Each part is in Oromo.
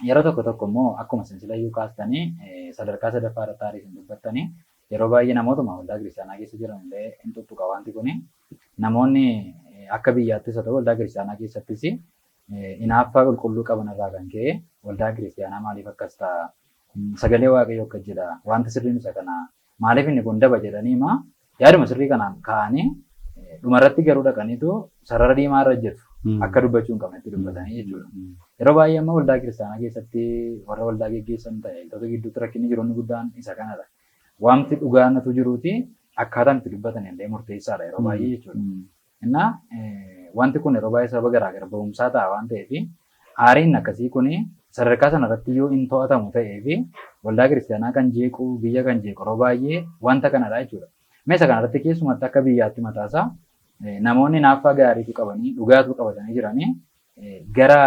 Yeroo tokko tokko immoo akkuma sinsilayyuu kaastanii sadarkaa sadaffaa irratti aarii isin dubbattanii, yeroo baay'ee namootuma waldaa kiristaanaa keessa jiran illee hin tuttuqa wanti kuni. Namoonni akka biyyaattis haa ta'u waldaa kiristaanaa keessattis hinaaffaa qulqulluu qaban irraa kan ka'e, waldaa kiristaanaa maaliif akkas ta'a? Sagalee Waaqayyoo akkas jedha. Wanta sirriin isa kana. Maaliif inni kun daba jedhanii himaa yaaduma sirrii kanaan ka'anii dhumarratti garuu dhaqaniitu sarara diimaa irra hojjetu. Akka dubbachuu hin qabnetti dubbatanii jechuudha. Yeroo baay'ee amma waldaa kiristaanaa keessatti warra waldaa geggeessan tajaajiltoota gidduutti rakkinni jiru inni guddaan isa kanadha. Wanti dhugaanatu jiruuti akkaataan itti dubbatan illee murteessaadha yeroo baay'ee jechuudha. Innaa wanti kun yeroo baay'ee sababa garaagara ba'umsaa ta'a waan ta'eef, aariin akkasii kun sadarkaa sanarratti yoo hin to'atamu ta'ee fi waldaa kiristaanaa kan jeequ, biyya kan jeequ yeroo baay'ee wanta kanadha jechuudha. Mee isa kanarratti keessumatti akka biyyaatti mataasaa namoonni hinaaffaa gaariitu qabanii dhugaatu qabatanii jiranii gara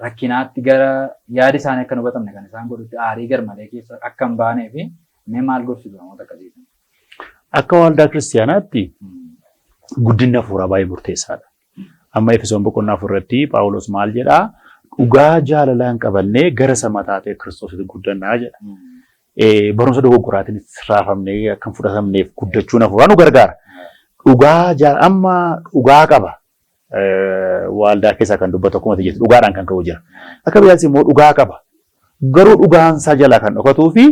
rakkinaatti, gara yaadi isaanii akka hin hubatamne kan isaan godhutti aarii garmalee keessa akka hin baanee fi mee maal gorsitu namoota akkasii? Akka waldaa kiristaanaatti guddinni hafuuraa baay'ee murteessaadha. Amma Efesoon boqonnaa 4 irratti Phaawulos maal jedhaa? Dhugaa jaalalaan qabannee gara isa mataa ta'e Kiristoositti guddannaa jedha. Barumsa dogoggoraatiin raafamnee akka hin fudhatamneef guddachuun hafuuraa nu gargaara. Dhugaa amma dhugaa qaba. Waldaa keessaa kan dubbatu akkuma ati jettu dhugaadhaan kan ka'u jira. Akka biyyaatti immoo dhugaa qaba. Garuu dhugaan isaa jalaa kan dhokatuu fi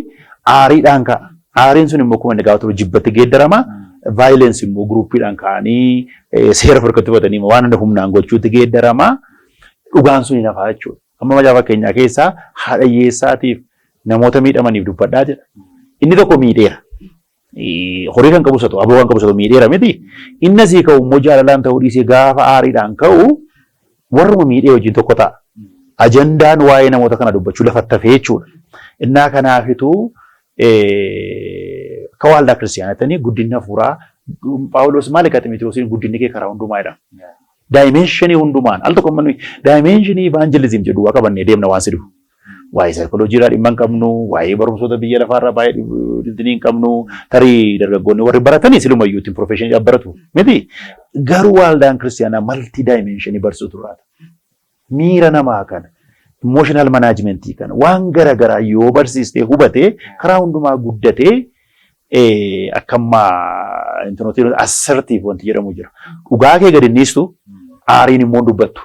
aariidhaan ka'a. Aariin sun immoo akkuma inni gaafatu jibbatti geeddarama. Violence immoo groupiidhaan ka'anii seera harkatti fudhatanii waan hunda humnaan gochuutti geeddarama. Dhugaan sun hin hafaa jechuudha. Amma macaafa fakkeenyaa keessaa haadha hiyyeessaatiif namoota miidhamaniif dubbadhaa jedha. Inni tokko miidheera. Horii kan qabus haa ta'u, aboo kan qabus haa ta'u, miidheera miti. Inni asii ka'u immoo jaalalaan ta'uu dhiisee gaafa aariidhaan ka'u warruma miidhee wajjin tokko ta'a. Ajandaan waa'ee namoota kana dubbachuu lafatti hafee jechuudha. Innaa kanaafituu akka waldaa kiristaanaatti guddinni hafuuraa, Phaawulos maal egaa Ximitewoosiin guddinni kee karaa hundumaa jedhama. Dimensionii hundumaan al tokko dimensionii evangelism jedhu waa qabannee deemna waan si dhufu. Waa'ee saayikooloojii irraa dhimma hin qabnu, waa'ee barumsoota biyya lafaa irraa baay'ee dhimma hin qabnu, tarii dargaggoonni warri baratanii silumayyuu ittiin professionii baratu miti. Garuu waldaan kiristaanaa multi dimensionii barsiisutu jiraata. Miira namaa kana, emotional managementii kana, waan gara garaa yoo barsiistee hubatee karaa hundumaa guddatee, akka ammaa intinootiin assertive wanti jedhamu jira. Dhugaa kee gadi dhiistu, aariin immoo dubbattu.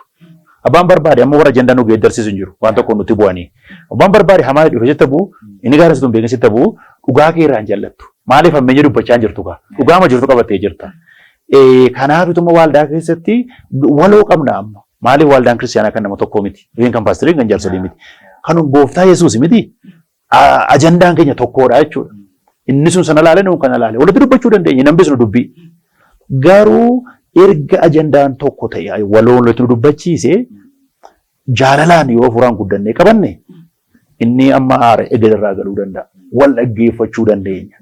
Abbaan barbaade amma warra ajandaa nu geeddarsiisu hin jiru. Waan tokko nutti bu'anii. Abbaan barbaade hamaa dhufe sitti bu'u, inni gaarii sitti hin beekin sitti bu'u, dhugaa kee irraa hin jallattu. Maaliif hammeenya dubbachaa hin jirtu kaa? Dhugaama jirtu qabattee jirta. Kanaaf ituma waldaa keessatti waloo qabna amma. Maaliif waldaan kiristaanaa kan nama tokkoo miti? Yookiin kan paasterii, kan jaarsolii miti. Kan gooftaa Yesuus miti. Ajandaan keenya tokkodha jechuudha. Inni sun sana ilaale, nuun kana ilaale. Walitti dubbachuu dandeenya, hin hambisnu dubbii. Garuu erga ajandaan tokko ta'e, waloon walitti nu dubbachiise, jaalalaan yoo hafuuraan guddannee qabanne, inni amma aare egerraa galuu danda'a. Wal dhaggeeffachuu dandeenya.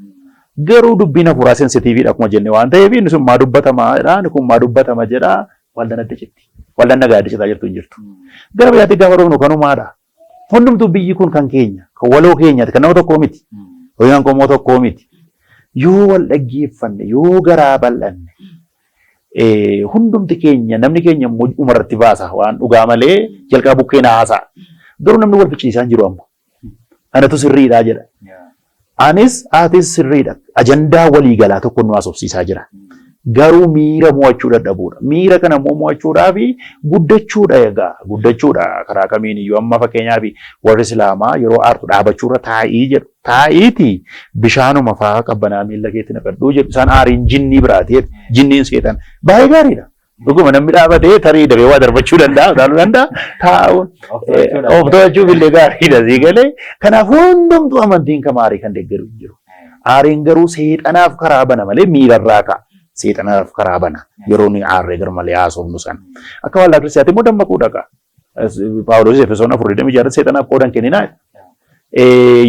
Garuu dubbiin hafuuraa sensitiveiidha akkuma jenne waan ta'eef, inni sun maa dubbatama jedha, inni kun maa dubbatama jedha, waldaan adda citti. Waldaan nagaa adda citaa jirtu hin jirtu. Gara biyyaatti gaafa dhufnu kanumaadha. Hundumtuu biyyi kun kan keenya, kan waloo keenyaati, kan nama tokkoo miti. Yookaan qomoo tokkoo miti. Yoo wal dhaggeeffanne, yoo garaa bal'anne, hundumti keenya, namni keenya immoo umarratti baasa waan dhugaa malee jalqaba bukkee na haasa'a. Garuu namni wal ficcisiisaa hin jiru amma. Anatu sirriidhaa jedha. Anis atis sirriidha. Ajandaa waliigalaa tokko nu haasofsiisaa jira. Garuu miira mo'achuu dadhabuudha. Miira kana immoo mo'achuudhaaf guddachuudha egaa. Guddachuudha karaa kamiin iyyuu. Amma fakkeenyaaf warri Islaamaa yeroo aartu dhaabachuurra taa'ii jedhu. Taa'iiti bishaanuma fa'aa qabbanaa miilla keetti naqadhuu jedhu. Isaan aariin jinnii biraati jedhu. Jinniin seetan. Baay'ee gaariidha. Dhuguma namni dhaabatee tarii dafee waa darbachuu danda'a, utaaluu danda'a. Taa'uun of to'achuuf illee gaariidha sii galee. Kanaaf hundumtuu amantiin kam aarii kan deeggaru hin jiru. Aariin garuu seexanaaf karaa bana malee miirarraa ka'a. Seexanaaf karaa bana yeroo nuyi aarree gar malee haasofnu sana. Akka waldaa kiristiyaatti immoo dammaquu dhaqa. Phaawulos Efesoon 4:26 seexanaaf qoodan kenninaa.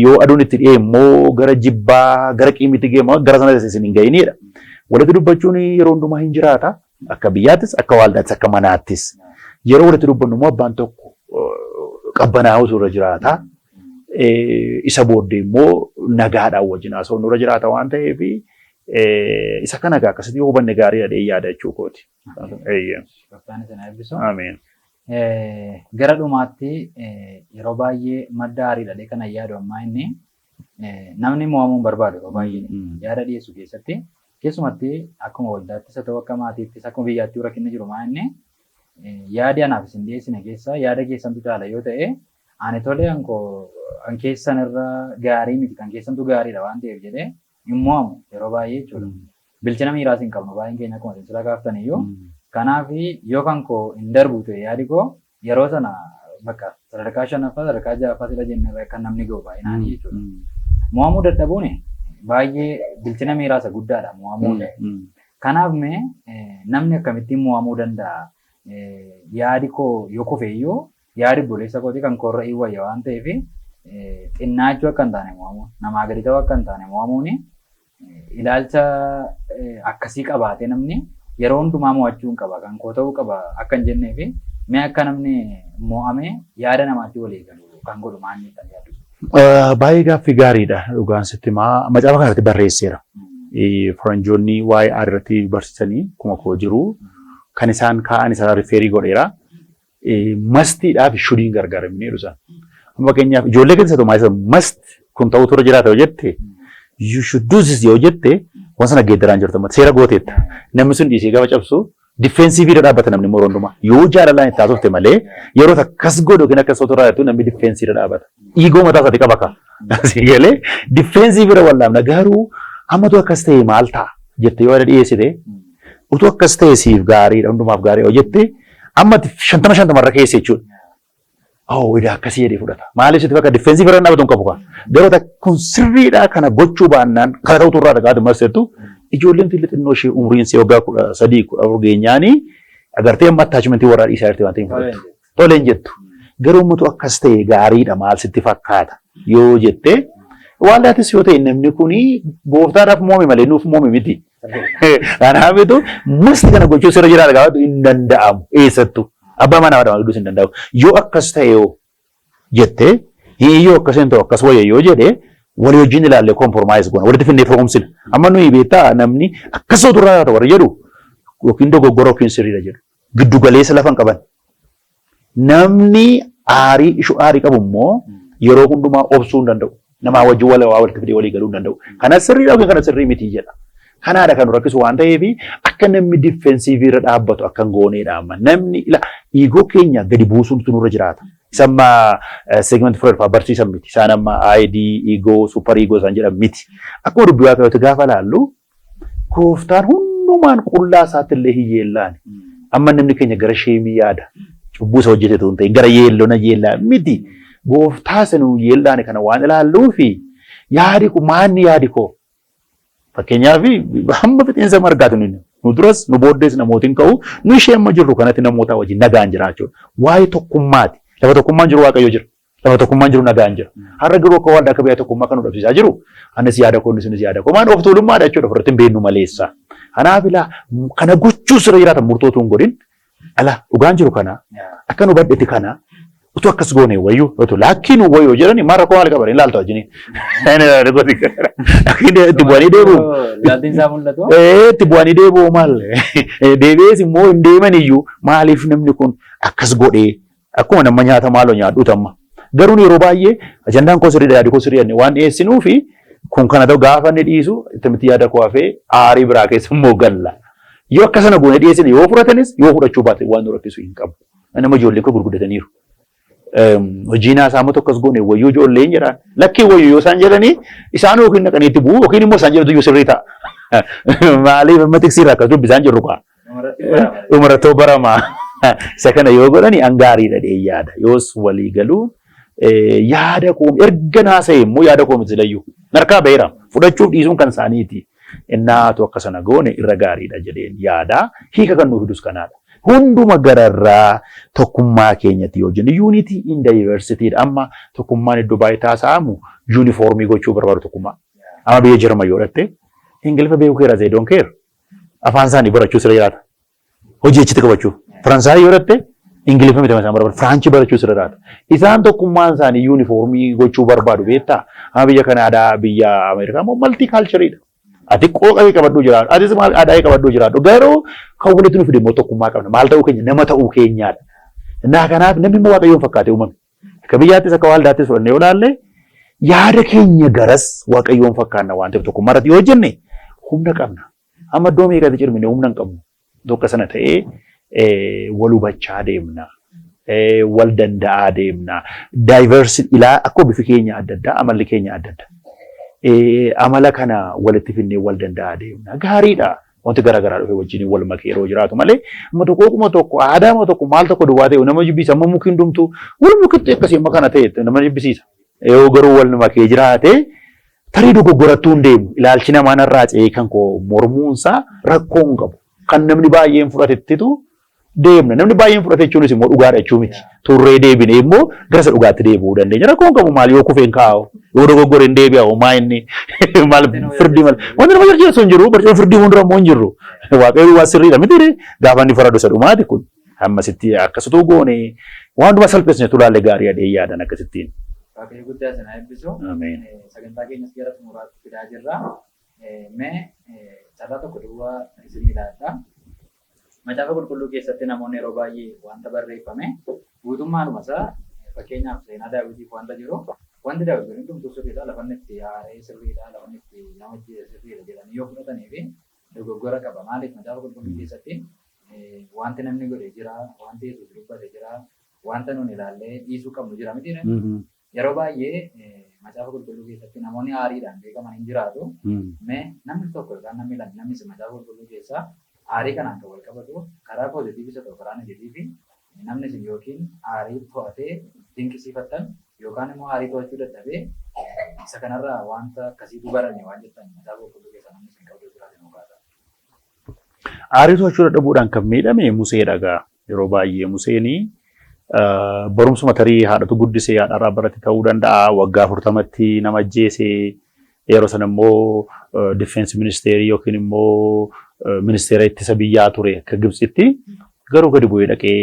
Yoo aduun itti dhi'e immoo gara jibbaa, gara qiimitti geema, gara sana isin hin ga'inidha. Walitti dubbachuun yeroo hundumaa hin jiraata. Akka biyyaattis, akka waldaattis, akka manaattis. Yeroo walitti dubbannu immoo abbaan tokko qabbanaa'utu irra jiraata. Isa booddee immoo nagaadhaan wajjin haasa'uun irra jiraata waan ta'eef, isa kana egaa akkasitti yoo hubanne gaariidha jedhee yaada jechuu kooti. Gooftaan isin haa eebbisu. Ameen. Gara dhumaatti yeroo baay'ee madda aariidha kan yaadu ammaa inni namni mo'amuu hin barbaadu yeroo baay'ee yaada dhiyeessu keessatti, keessumatti akkuma waldaattis haa ta'u, akka maatiittis, akkuma biyyaatti rakkinni jiru maa inni yaadi anaaf isin dhiyeessine keessa yaada keessantu caala yoo ta'e, ani tolee an keessan irra gaarii miti, kan keessantu gaariidha waan ta'eef jedhee hin mo'amu yeroo baay'ee jechuudha. Bilchina miiraas hin qabnu baay'een keenya, akkuma isin sila kaaftan iyyuu. Kanaaf yoo kan koo hin darbu ta'e, yaadi koo yeroo sana bakka sadarkaa shanaffaa, sadarkaa ja'affaa sila jenne kan namni ga'u baay'inaan jechuudha. Mo'amuu dadhabuun baay'ee bilchina miiraa isa guddaadha mo'amuun. Kanaaf mee namni akkamittiin mo'amuu danda'a? Yaadi koo yoo kufe iyyuu yaadi obboleessa kootii kan koorra hin wayya waan ta'eef, xinnaachuu akka hin taane mo'amuun, namaa gadi ta'uu akka hin taane mo'amuun, ilaalcha akkasii qabaatee namni yeroo hundumaa mo'achuu hin qaba, kan koo ta'uu qaba akka hin jennee fi mee akka namni mo'ame yaada namaatti walii galu kan godhu maal kan yaadu? Baay'ee gaaffii gaariidha, dhugaan sitti himaa. Macaafa kanarratti barreesseera. Faranjoonni waa'ee aarii irratti barsiisanii kuma koo jiru. Kan isaan kaa'an isa refer godheera. Mustiidhaa fi shouldiin gargaaramni jedhu isaan. Amma fakkeenyaaf ijoollee keessa ta'u maal, must kun ta'utu irra jiraata yoo jette, you should do this yoo jette, waan sana geeddaraan jirtu amma seera gooteetta. Namni sun dhiisee gaafa cabsu defensive irra dhaabbata namni immoo hundumaa. Yoo jaalalaan itti haasofte malee, yeroo akkas godhu yookiin akkas ta'utu irraa jettu, namni defensive irra dhaabbata. Ego mataa isaatii qaba ka. Asii galee defensive irra wallaamna, garuu ammatu akkas ta'e maal ta'a jette yoo yaada dhiyeessite, utuu akkas ta'e siif gaariidha, hundumaaf gaarii yoo jette, amma 50-50 irra keessa jechuudha. Oh, ida akkasii jedhee fudhata. Maaliif sitti bakka defensive irra dhaabatu hin qabu kaa. Garuu kun sirriidha, kana gochuu baannaan kana ta'utu irraa dhagaatu masteettu, ijoolleen tilli xinnoo ishee umriin ishee waggaa 13, 14 geenyaanii agartee amma attachmentii warraa dhiisaa jirti waan ta'eef fudhattu. Toleen jettu. Garuu ummatu akkas ta'e gaariidha, maal sitti fakkaata yoo jette, waldaatis yoo ta'e, namni kuni gooftaadhaaf moome malee nuuf moome miti. Kanaafitu must kana gochuu sirra jiraata gaafatu hin danda'amu eessattu. Abbaa manaa haadha gidduus hin danda'amu. Yoo akkas ta'e yoo jette, yoo akkas hin ta'u, akkas wayya yoo jedhe, walii wajjin ilaallee compromise goona, walitti finnee firoomsina. Amma nuyi beektaa, namni akkas ta'utu irraa jiraata warri jedhu yookiin dogoggora yookiin sirriidha jedhu. Giddu galeessa lafa hin qaban. Namni aarii ishu aarii qabu immoo yeroo hundumaa obsuu hin danda'u. Namaa wajjin wal waa walitti fidee walii galuu hin danda'u. Kana sirriidha yookiin kana sirrii miti jedha. Kanaadha kan nu rakkisu waan ta'eef, akka namni defensive irra dhaabbatu akka hin gooneedha amma. Namni ila ego keenya gadi buusuutu nurra jiraata. Isa amma Sigmund Freud fa'aa barsiisan miti. Isaan amma ID, ego, super ego isaan jedhan miti. Akkuma dubbii Waaqayyooti gaafa laallu, gooftaan hundumaan qullaa isaatti illee hin yeellaane. Amma namni keenya gara shameii yaada. Cubbuu isa hojjete hin ta'in gara yeelloo na yeellaa miti. Gooftaa isa nu yeellaane kana waan ilaalluufi, yaadi kun maanni yaadi koo. Fakkeenyaaf hamma fixeensa margaatu nu duras nu booddees namootiin ka'u, nu ishee amma jirru kanatti namoota wajjin nagaan jiraachuudha. Waa'ee tokkummaati. Lafa tokkummaan jiru Waaqayyo jira. Lafa tokkummaan jiru nagaan jira. Har'a garuu akka waldaa, akka biyya tokkummaa kan nu dhabsiisaa jiru anis yaada koo, isinis yaada koo, maan of tuulummaadha jechuudha, ofirratti hin beeknu maleessa. Kanaaf ilaa kana gochuu sirra jiraatan murtootu hin godhin, ala dhugaan jiru kana akka nu badhetti kana utuu akkas goone wayyuu, utuu lakkii nu wayyuu jedhani, maal rakkoo maal qaban ilaaltu wajjin itti bu'anii deebi'u. Ilaaltiin isaa mul'atu. Itti bu'anii deebi'u, maal deebi'ees immoo hin deeman iyyuu, maaliif namni kun akkas godhee, akkuma nama nyaata maaloo nyaadhuutu amma. Garuu yeroo baay'ee ajandaan koo sirriidha, yaadi koo sirriidha waan dhiyeessinuu fi kun kana ta'u, gaafa inni dhiisu itti yaada koo hafee aarii biraa keessa immoo galla. Yoo akka sana goone dhiyeessine, yoo fudhatanis yoo fudhachuu baate, waan nu rakkisu hin qabu. Nama ijoollee koo gurguddataniiru. Hojii naasaa immoo tokkos goone wayyuu ijoolleen jedhaan. Lakkii wayyuu yoo isaan jedhanii, isaan yookiin dhaqanii itti bu'u yookiin immoo isaan jedhutu iyyuu sirrii ta'a. Maaliif amma tiksiirraa akkas dubbisaan jirru kaa. Dhumarratti barama. Isa kana yoo godhani an gaariidha dhee yaada. Yoos walii galuun yaada koo erga naasa'e immoo yaada koo miti silayyuu. Narkaa ba'eera. Fudhachuuf dhiisuun kan isaaniiti. Innaatu akka sana goone irra gaariidha jedheen yaada. Hiika kan nuuf fidus kanaadha. Hunduma gararraa tokkummaa keenyatti yoo jennu, unity in diversity dha. Amma tokkummaan iddoo baay'ee taasa'amu uniformii gochuu barbaadu tokkummaa. Amma biyya Jarman yoo dhatte, Ingiliffa beekuu keera, they don't care. Afaan isaanii barachuu sirra jiraata. Hojii achitti qabachuu. Faransaayii yoo dhatte, Ingiliffa miti isaan barbaadu. Firaanchii barachuu sirra jiraata. Isaan tokkummaan isaanii uniformii gochuu barbaadu beektaa? Amma biyya Kanaadaa, biyya Ameerikaa immoo multicultureiidha. Ati qooqa kee qabadhuu jiraadhu. Atis maal aadaa kee qabadhuu jiraadhu. Garuu kan walitti nu fide immoo tokkummaa qabna. Maal ta'uu keenya? Nama ta'uu keenyaadha. Innaa kanaaf namni immoo Waaqayyoon fakkaatee uumame. Akka biyyaattis akka waldaattis fudhannee yoo ilaalle yaada keenya garas Waaqayyoon fakkaanna waan ta'eef tokkummaa irratti yoo hojjenne humna qabna. Amma iddoo meeqatti cirmine humna hin qabnu. Tokko sana ta'ee wal hubachaa deemna. Wal danda'aa deemna. Diversity ilaa akkuma bifi keenya adda addaa amalli keenya adda adda. Amala kana walitti finnee wal danda'aa deemna. Gaariidha. Wanti garaagaraa dhufe wajjin wal makee yeroo jiraatu malee amma tokko akkuma tokko aadaa amma tokko maal tokko duwwaa ta'e nama jibbisiisa. Amma muki hundumtuu wal mukitti akkasii amma kana ta'e nama jibbisiisa. Yoo garuu wal makee jiraate tarii dogoggorattuu hin deemu. Ilaalchi namaa narraa ce'ee kan koo mormuunsaa rakkoo hin qabu. Kan namni baay'een fudhatettitu deemna. Namni baay'een fudhate jechuunis immoo dhugaadha jechuu miti. Turree deebinee immoo gara isa dhugaatti deebi'uu dandeenya. Rakkoo hin qabu maal yoo kufeen kaa'u yoo dogoggore hin deebi'u maa inni maal firdii maal wanti nama jajjabeessu hin jiru barcuma firdii fuuldura immoo hin jirru. Waaqayyo waan sirriidha miti gaafa inni faradu isa dhumaati kun. Ammasitti akkasituu goone waan hundumaa salphisne tulaalle gaarii adhee yaadan akkasittiin. Waaqayyo guddaa isin haa eebbisu. Ameen. Sagantaa keenyas gara xumuraatti fidaa jirra. Mee carraa tokko duwwaa isinii laadha. Macaafa Qulqulluu keessatti namoonni yeroo baay'ee wanta barreeffame guutummaadhuma isaa, fakkeenyaaf seenaa Daawitiif wanta jiru, wanti Daawit godhe hundumtuu sirriidha, lafa inni itti aaree sirriidha, lafa inni itti nama ajjeese sirriidha jedhanii yoo fudhatanii fi dogoggora qaba. Maaliif Macaafa Qulqulluu keessatti wanti namni godhe jira, wanti Yesuus dubbate jira, wanta nuun ilaallee dhiisuu qabnu jira miti. Yeroo baay'ee Macaafa Qulqulluu keessatti namoonni aariidhaan beekaman hin jiraatu. Mee namni tokko yookaan namni lama namni isin Macaafa Qulqulluu keessaa aarii kanaan kan wal qabatu karaa positive isa ta'u karaa negative namni isin yookiin aarii to'atee dinqisiifattan yookaan immoo aarii to'achuu dadhabee isa kanarraa wanta akkasiitu baranne waan jettan Macaafa Qulqulluu keessaa namni isin qabdu jiraate nuu kaasaa. Aarii to'achuu dadhabuudhaan kan miidhame Museedha gaa. Yeroo baay'ee Museen barumsuma tarii haadhatu guddisee haadharraa barate ta'uu danda'a. Waggaa 40tti nama ajjeese. Yeroo sana immoo defense ministeerii yookiin immoo ministeera ittisa biyyaa ture akka Gibxitti. Garuu gadi bu'ee dhaqee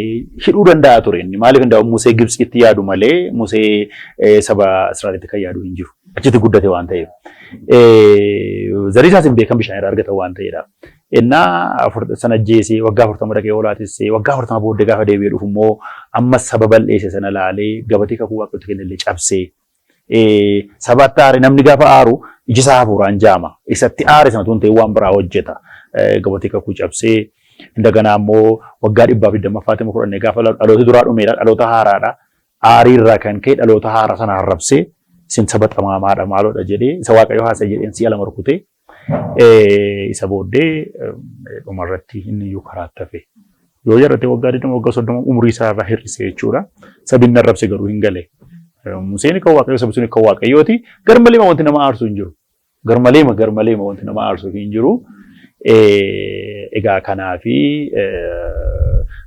hidhuu danda'a ture inni. Maaliif hin Musee Gibxitti yaadu malee Musee saba Israa'elitti kan yaadu hin jiru. Achitti guddate waan ta'eef. Zarii isaas hin beekan bishaan irraa argatan waan ta'eedha. Innaa sana ajjeesee waggaa 40 dhaqee hoolaa tissee waggaa 40 booddee gaafa deebi'ee dhufu immoo ammas saba bal'eesse sana laalee gabatee kakuu Waaqayyotti kennellee cabsee sabatti aare. Namni gaafa aaru iji isaa hafuuraan jaama. Isatti aare sana tun ta'e waan biraa hojjeta. Gabatee kakuu cabsee indaganaa immoo waggaa 120ffaatti immoo fudhannee gaafa dhaloota duraa dhumeedha, dhaloota haaraadha. Aarii irraa kan ka'e dhaloota haaraa sana arrabsee isin saba xamaamaadha maaloodha jedhee isa Waaqayyo haasa'e jedheen si'a lama rukutee isa booddee dhumarratti inni iyyuu karaatti hafe. Yoo yarate waggaa 20 waggaa 30 umurii isaa irraa hir'ise jechuudha. Sabinni arrabse garuu hin gale. Museen kan Waaqayyo sabni sun kan Waaqayyooti. Garmaleema wanti nama aarsu hin jiru. Garmaleema wanti nama aarsu hin jiru. Egaa kanaafi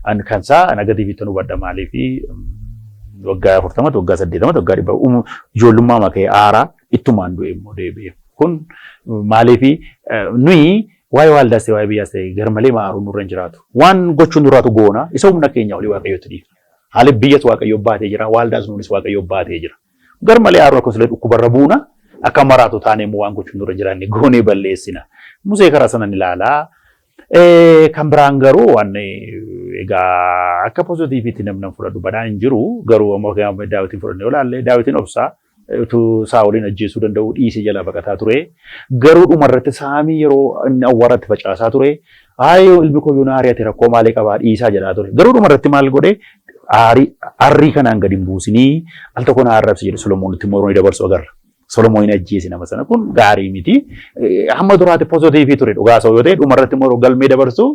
an kan isaa negativeitti hubadha. Maaliifi waggaa 40tti waggaa 80tti waggaa 100 ijoollummaa makee aaraa ittumaan du'e immoo deebi'e. Kun maaliifi nuyi waa'ee waaldaas ta'e waa'ee biyyaas ta'e garmalee aaruun nurra hin jiraatu. Waan gochuun nurraatu goona isa humna keenya olii Waaqayyotti dhiifna. Haali biyyas Waaqayyo baatee jira, waaldaas nuunis Waaqayyo baatee jira. Garmalee aaruun akkasumas dhukkubarra buuna, akka maraatu taane immoo waan gochuun nurra jiraanne goonee balleessina. Musee karaa sanan ilaalaa. Kan biraan garuu waan egaa akka positiveitti namni fudhadhu badaan hin jiru, garuu ammoo Daawitiin fudhannee olaalle Daawitiin obsaa utuu Saa'oliin ajjeesuu danda'u dhiisee jalaa baqataa ture. Garuu dhumarratti saamii yeroo inni awwaaratti facaasaa ture. Aayoo ilmi koo yoo na ari'ate rakkoo maalii qabaa dhiisaa jedhaa ture. Garuu dhumarratti maal godhe? Aarii arrii kanaan gadi hin buusinii al tokko na arrabsi jedhe Solomoonitti immoo yeroo inni dabarsu agarra. Solomoon hin ajjeese nama sana, kun gaarii miti. Hamma duraatti positive ture dhugaa yoo ta'e, dhumarratti immoo galmee dabarsu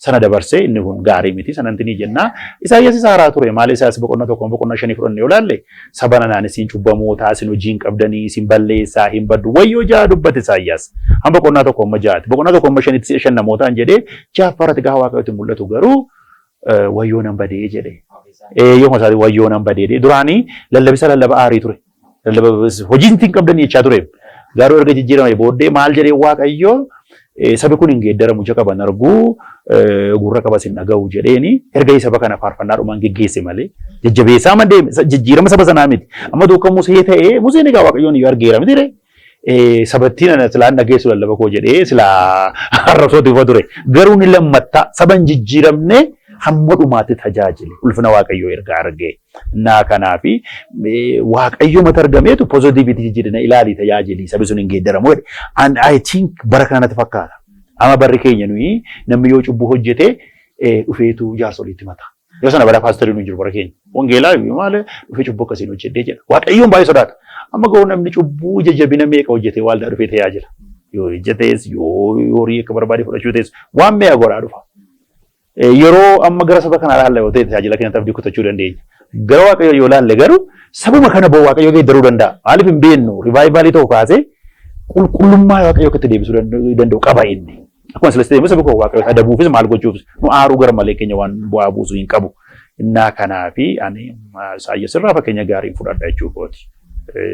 sana dabarsee inni kun gaarii miti sananti ni jenna. Isaayyaas isa haaraa ture. Maal Isaayyaas boqonnaa 1 boqonnaa 5 fudhannee yoo ilaalle saba nanaan isin cubbamootaa, isin hojii hin qabdanii, isin balleessaa hin baddu wayyoo ja'a dubbate Isaayyaas. Hamma boqonnaa 1 amma 6tti. Boqonnaa 1 amma 5tti si'a 5 namootaan jedhee ja'affaarratti gaafa Waaqayyotti mul'atu garuu wayyoo nan badee jedhe. Yoo isaati wayyoo nan badee jedhe. Duraanii lallabisa lallaba aarii ture. Lallaba hojii hin qabdanii jechaa ture. Garuu erga jijjiirame booddee maal jedhee Waaqayyo? Sabi kun hin geeddaramu, ija qaban arguu gurra qabas hin dhaga'u jedheeni erga saba kana faarfannaadhumaan geggeesse malee jajjabeessaa ma deeme jijjiirama saba sanaa miti. Amma duuka Musee ta'ee Museen egaa Waaqayyoon iyyuu argeera miti ree. Sabattiin ana silaan dhageessu lallaba koo jedhee silaa arrabsootti ufa ture. Garuu ni lammattaa saba hin jijjiiramne Hamma dhumaatti tajaajile ulfina Waaqayyoo erga argee. Naa kanaafi Waaqayyo mata argameetu positivity jijjiirina ilaali tajaajili sabi sun hin geeddaramu jedhe. And I think bara kanatti fakkaata. Amma barri keenya nuyi namni yoo cubbuu hojjete dhufeetu jaarsoliitti mata. Yoo sana bara paasterii nu jiru bara keenya. Wangeelaa maal dhufee cubbuu akkasiin hojjedhee jedha. Waaqayyoon baay'ee sodaata. Amma garuu namni cubbuu jajjabina meeqa hojjetee waaldaa dhufee tajaajila. Yoo hojjetes, yoo horii akka barbaade fudhachuu ta'es, waan meeqa godhaa dhufa. Yeroo amma gara saba kanaa ilaalle yoo ta'e tajaajila keenyatti abdii kutachuu dandeenya. Gara Waaqayyoo yoo ilaalle garuu sabuma kana boo Waaqayyoo geeddaruu danda'a. Maaliif hin beeknu revivalii tokko kaasee qulqullummaa Waaqayyoo akka itti deebisuu danda'u qaba inni. Akkuma silas ta'e sabi koo Waaqayyoo adabuufis maal gochuufis nu aaruu gara malee keenya waan bu'aa buusuu hin qabu. Innaa kanaafi ani Isaayyaas irraa fakkeenya gaarii fudhadha jechuu kooti.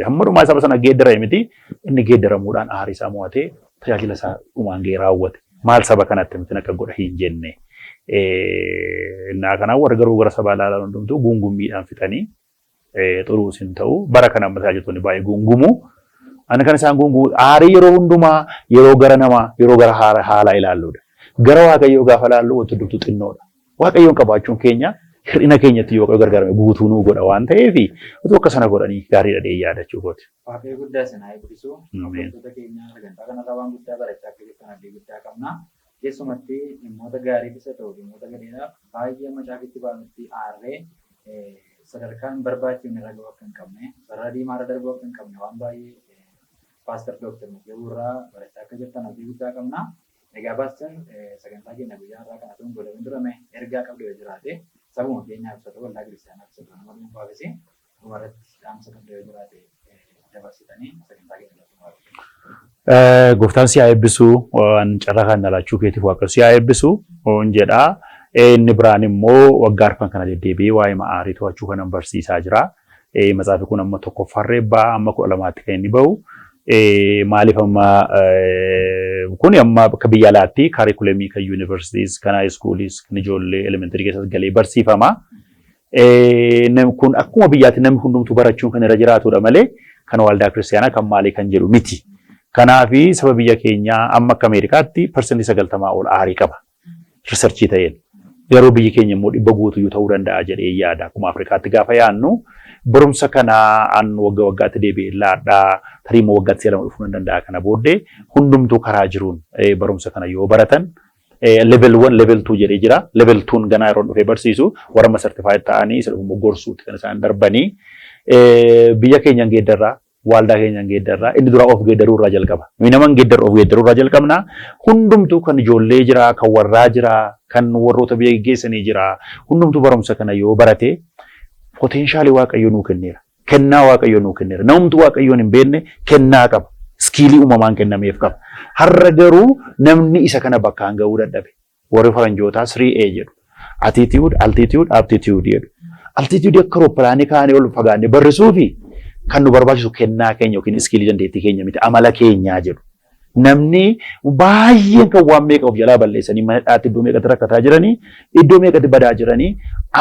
Hamma dhumaa saba sana geeddarame miti, inni geeddaramuudhaan aarii isaa mo'atee tajaajila isaa dhumaan gahee raawwate. Maal saba kanatti miti akka godha hin jenne. Innaa kanaa warra garuu gara sabaa ilaalan hundumtuu guungummiidhaan fixanii xuruus hin ta'u. Bara kana amma tajaajiltoonni baay'ee guungumu. Ani kan isaan guungumu aarii yeroo hundumaa yeroo gara namaa, yeroo gara haalaa ilaalludha. Gara Waaqayyoo gaafa ilaallu wanti hundumtuu xinnoodha. Waaqayyoon qabaachuun keenya hir'ina keenyatti yoo gargaarame guutuu nuu godha waan ta'eef utuu akka sana godhanii gaariidha dhee yaadachuu kooti. Waaqayyo guddaa isin haa eebbisu. Hordoftoota keenya, sagantaa kanarraa waan guddaa barachaa akka jirtan abdii guddaa qabna. Keessumatti dhimmoota gaariifis haa ta'u dhimmoota gadheedhaaf baay'ee amma caafitti baanutti aarree sadarkaa hin barbaachifne irra ga'uu akka hin qabne, sarara diimaa irra darbuu akka hin qabne waan baay'ee Paaster Dooktar Masgabuu irraa barachaa akka jirtan abdii guddaa qabna. Egaa Paaster, sagantaa keenya guyyaa har'aa kana osoo hin goolabin dura mee ergaa qabdu yoo jiraate, sabuma keenyaaf isa ta'u, waldaa kiristaanaaf isa ta'u, nama dhuunfaafis dhumarratti dhaamsa qabdu yoo jiraate dabarsitanii sagantaa keenya irratti xumurra. Gooftaan si haa eebbisu, waan carraa kan laachuu keetiif Waaqayyo si haa eebbisu jedha. Inni biraan immoo waggaa arfan kana deddeebi'ee waa'ee aarii to'achuu kanan barsiisaa jira. Matsaafi kun amma tokkoffaarree ba'a, amma 12tti kan inni bahu. Maaliif amma kun amma akka biyya alaatti curriculumii kan yuunivarsiitiis, kan high schooliis, kan ijoollee elementary keessatti galee barsiifama. Kun akkuma biyyaatti namni hundumtuu barachuun kan irra jiraatudha malee kan waldaa kiristaanaa kan maalii kan jedhu miti. Kanaafi saba biyya keenyaa amma akka Ameerikaatti 90% ol aarii qaba. Researchii ta'een. Garuu biyyi keenya immoo 100 guutuyyuu ta'uu danda'a jedhee yaada. Akkuma Afrikaatti gaafa yaadnu barumsa kana an waggaa waggaatti deebi'ee laadhaa, tarii immoo waggaatti si'a lama dhufuu nan danda'a. Kana booddee hundumtuu karaa jiruun barumsa kana yoo baratan, level 1, level 2 jedhee jira. Level 2 ganaa yeroo dhufee barsiisu warra amma certified ta'anii isa dhufu gorsuutti kan isaan darbanii biyya keenyan geeddarraa, waaldaa keenyan geeddarraa. Inni dura of geeddaruu irraa jalqaba. Nuyi nama hin geeddarru, of geeddaruu irraa jalqabna. Hundumtuu kan ijoollee jira, kan warraa jira, kan warroota biyya geggeessanii jira. Hundumtuu barumsa kana yoo barate potentialii Waaqayyo nuu kenneera. Kennaa Waaqayyo nuu kenneera. Namumtuu Waaqayyoon hin beekne kennaa qaba. Skillii uumamaan kennameef qaba. Har'a garuu namni isa kana bakkaan ga'uu dadhabe. Warri faranjootaa 3A jedhu. Attitude, altitude, aptitude jedhu. Altitude akka rooppilaanii kaanee ol fagaannee barrisuu fi kan nu barbaachisu kennaa keenya yookiin skillii dandeettii keenya miti, amala keenyaa jedhu. Namni baay'een kan waan meeqa of jalaa balleessanii mana dhaatti iddoo meeqatti rakkataa jiranii, iddoo meeqatti badaa jiranii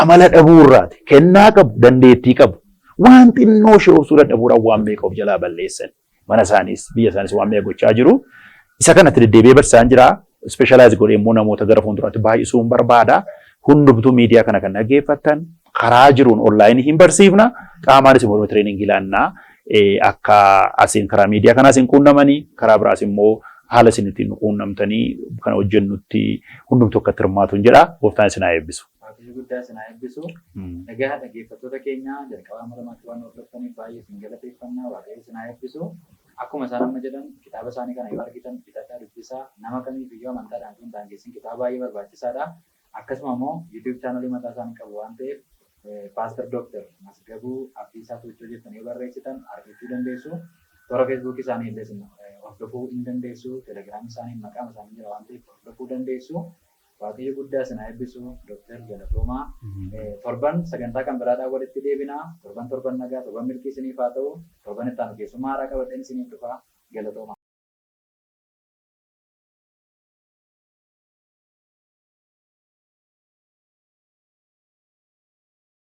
amala dhabuu irraati. Kennaa qabu, dandeettii qabu. Waan xinnoo ishee obsuu dadhabuudhaan waan meeqa of jalaa balleessan. Mana isaaniis biyya isaanis waan meeqa gochaa jiru. Isa kanatti deddeebi'ee barsiisaan jira. Specialize godhee immoo namoota gara fuulduraatti baay'isuun barbaada. Hundumtuu miidiyaa kana kan dhaggeeffattan karaa jiruun onlineii hin barsiifna. Qaamaanis immoo trainingii laannaa. Akka asiin karaa miidiyaa kanaas hin quunnamanii, karaa biraas immoo haala isin ittiin quunnamtanii kana hojjennutti hundumtuu akka itti hirmaatu hin jedha. Gooftaan isin haa eebbisu. Waaqayyo guddaa isin haa eebbisu. Egaa dhaggeeffattoota keenya, jalqabaa hamma dhumaatti waan hordoftaniif baay'ee isin galateeffanna. Waaqayyo isin haa eebbisu. Akkuma isaan amma jedhan, kitaaba isaanii kana yoo argitan bitadhaa dubbisaa. Nama kamiif iyyuu amantaadhaan kun daangessin kitaaba baay'ee barbaachisaadha. Akkasuma immoo YouTube channelii mataa isaanii qabu waan ta'eef Paaster Dooktar Masgabuu Abdiisaa Tuuchoo jettanii yoo barreessitan argachuu dandeessu. Toora Facebookii isaanii illee isin hordofuu hin dandeessu. Telegramii isaanii maqaan isaanii jira waan ta'eef hordofuu dandeessu. Waaqayyo guddaa isin haa eebbisu. Dooktar, galatoomaa. Torban sagantaa kan biraadhaan walitti deebina. Torban torban nagaa, torban milkii isiniif haa ta'u. Torban itti aanu keessummaa haaraa qabadheen isiniif dhufa. Galatoomaa.